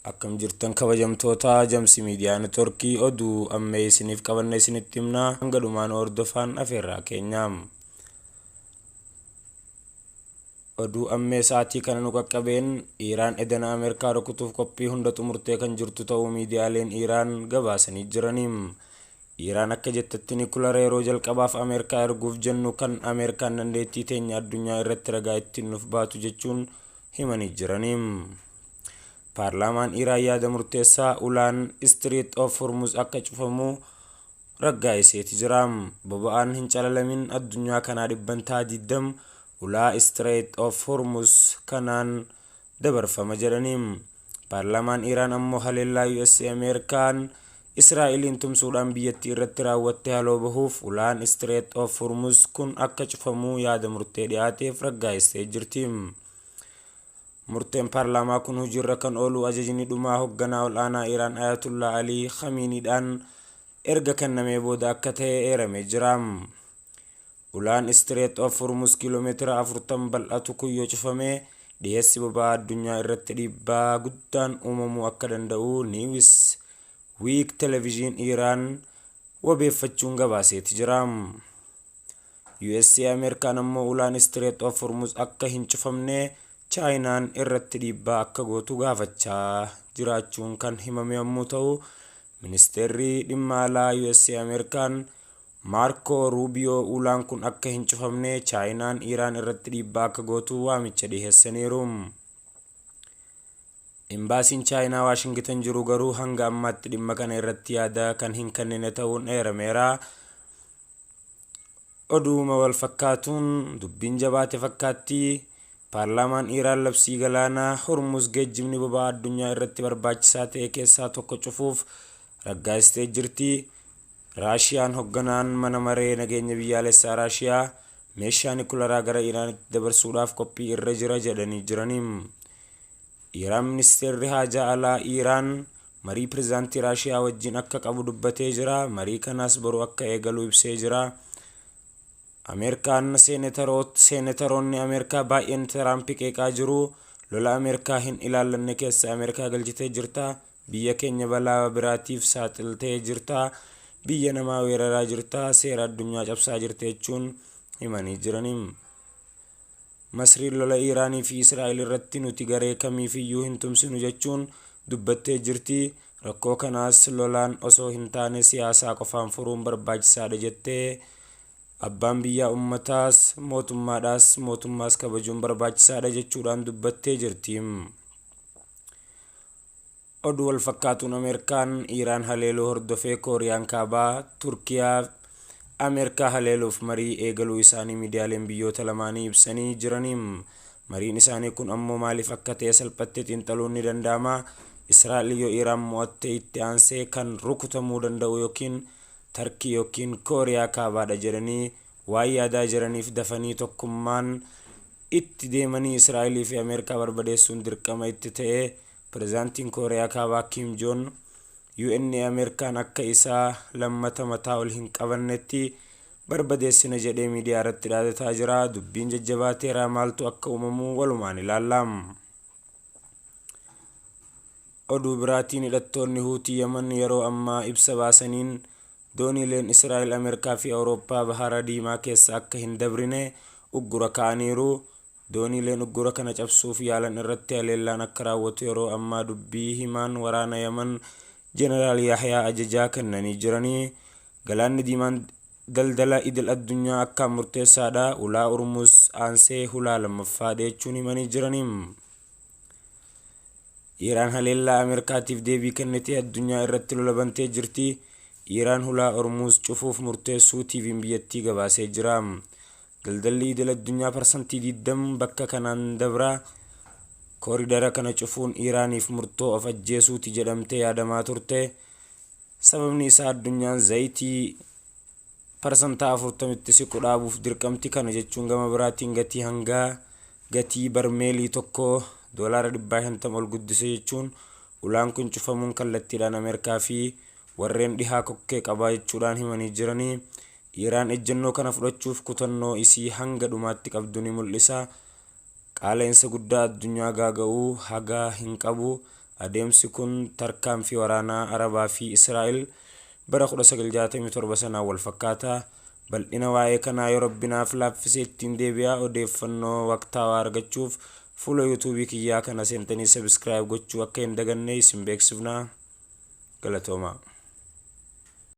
Akkam jirtan kabajamtoota Jamsi Miidiyaa Networkii oduu ammee isiniif qabanne isinitti himna hanga dhumaan hordofaan afeerraa keenya. Oduu ammee sa'aatii kana nu qaqqabeen Iiraan edana Ameerikaa rukutuuf qophii hunda xumurtee kan jirtu ta'uu miidiyaaleen Iiraan gabaasanii jirani. Iiraan akka jettetti Nikulara yeroo jalqabaaf Ameerikaa erguuf jennu kan Ameerikaan dandeettii teenya addunyaa irratti ragaa ittiin nuuf baatu jechuun himanii jirani. Paarlaamaan Iiraan yaada murteessaa ulaan Strait of Hormuz akka cufamu raggaa'iseeti jira. Boba'aan hin calalamin addunyaa kanaa dhibbantaa 20 ulaa Strait of Hormuz kanaan dabarfama jedhani. Paarlaamaan Iiraan ammoo haleellaa US Ameerikaan Israa'eliin tumsuudhaan biyyattii irratti raawwatte haloo bahuuf ulaan Strait of Hormuz kun akka cufamu yaada murtee dhiyaateef raggaa'istee jirti. Murteen paarlaamaa kun hojiirra kan oolu ajajni dhumaa hogganaa ol'aanaa Iiraan Ayatullah Alii Khamiiniidhaan erga kennamee booda akka ta'e eeramee jira. Ulaan Strait of Hormuz kiiloomeetira 40 bal'atu kun yoo cufame dhiyeessi boba'aa addunyaa irratti dhiibbaa guddaan uumamuu akka danda'u News Week Television Iiraan wabeeffachuun gabaaseeti jira. USA Ameerikaan ammoo ulaan Strait of Hormuz akka hin cufamne Chaayinaan irratti dhiibbaa akka gootu gaafachaa jiraachuun kan himame yommuu ta'u, Ministeerri dhimma alaa USA Ameerikaan Maarkoo Ruubiyoo ulaan kun akka hin cufamne Chaayinaan Iiraan irratti dhiibbaa akka gootu waamicha dhiheessaniiru. Imbaasiin Chaayinaa Waashingitan jiru garuu hanga ammaatti dhimma kana irratti yaada kan hin kennine ta'uun eerameera. Oduuma wal fakkaatuun dubbiin jabaate fakkaatti. Paarlaamaan Iiraan labsii galaana Hormuz geejjibni boba'aa addunyaa irratti barbaachisaa ta'e keessaa tokko cufuuf raggaasistee jirti. Raashiyaan hogganaan mana maree nageenya biyyaalessaa Raashiyaa meeshaa nikularaa gara Iiraanitti dabarsuudhaaf qophii irra jira jedhanii jirani. Iiraan Ministeerri haajaa alaa Iiraan marii pirezidaantii Raashiyaa wajjin akka qabu dubbatee jira. Marii kanaas boru akka eegalu ibsee jira. Ameerikaan seenetaroonni Ameerikaa baay'een Tiraampi qeeqaa jiru. Lola Ameerikaa hin ilaallanne keessa Ameerikaa galchitee jirta. Biyya keenya balaa biraatiif saaxiltee jirta. Biyya namaa weeraraa jirta. Seera addunyaa cabsaa jirta jechuun himanii jirani. Masriin lola Iiraanii fi Israa'el irratti nuti garee kamiifiyyuu hin tumsinu jechuun dubbattee jirti. Rakkoo kanaas lolaan osoo hin taane siyaasaa qofaan furuun barbaachisaadha jettee abbaan biyyaa ummataas mootummaadhaas mootummaas kabajuun barbaachisaadha jechuudhaan dubbattee jirti. Oduu wal fakkaatuun Ameerikaan Iiraan haleeluu hordofee Kooriyaan Kaabaa, Turkiyaa Ameerikaa haleeluuf marii eegaluu isaanii miidiyaaleen biyyoota lamaanii ibsanii jirani. Mariin isaanii kun ammoo maaliif akka ta'e salphatti xiinxaluun ni danda'ama. Israa'el yoo Iiraan mo'atte itti aansee kan rukutamuu danda'u yookiin Tarkii yookiin Kooriyaa Kaabaadha jedhanii waan yaadaa jiraniif dafanii tokkummaan itti deemanii Israa'elii fi Ameerikaa barbadeessuun dirqama itti ta'e. Pirezidaantiin Kooriyaa Kaabaa Kiim Joon UN Ameerikaan akka isaa lammata mataa ol hin qabannetti barbadeessina jedhee miidiyaa irratti dhaadataa jira. Dubbiin jajjabaateera maaltu akka uumamu walumaan ilaalla. Oduu biraatiin hidhattoonni Huutii Yaman yeroo ammaa ibsa baasaniin dooniileen Israa'el, Ameerikaa fi Awurooppaa Bahara Diimaa keessa akka hin dabrine uggura kaa'aniiru. Dooniileen uggura kana cabsuuf yaalan irratti haleellaan akka raawwatu yeroo ammaa dubbii himaan waraana Yaman Jeneraal Yahyaa ajajaa kennanii jirani. Galaanni Diimaan daldala idil addunyaa akkaan murteessaadha. Ulaa Urmuz aansee hulaa lammaffaadha jechuun himanii jirani. Iiraan haleellaa Ameerikaatiif deebii kennitee addunyaa irratti lola bantee jirti. Iiraan hulaa Hormuuz cufuuf murteessuu TV'n biyyattii gabaasee jira. Daldalli idil addunyaa parsantii 20 bakka kanaan dabra. Kooridara kana cufuun Iiraaniif murtoo of ajjeesuuti jedhamtee yaadamaa turte. Sababni isaa addunyaan zayitii parsantaa 40tti siqu dhaabuuf dirqamti. Kana jechuun gama biraatiin gatii hangaa gatii barmeelii tokkoo doolaara 150 ol guddise jechuun ulaan kun cufamuun kallattiidhaan Ameerikaa fi warreen dhihaa kokkee qabaa jechuudhaan himanii jirani. Iiraan ejjennoo kana fudhachuuf kutannoo isii hanga dhumaatti qabdu ni mul'isa. Qaala'insa guddaa addunyaa gaaga'u haga hin qabu. Adeemsi kun tarkaanfii waraanaa Arabaa fi Israa'el bara 1967 sanaan wal fakkaata. Bal'ina waa'ee kanaa yoo Rabbi naaf laaffise ittiin deebi'a. Odeeffannoo waqtaawaa argachuuf fuula YouTube kiyyaa kana seentanii subscribe gochuu akka hin daganne isin beeksifna. Galatoomaa.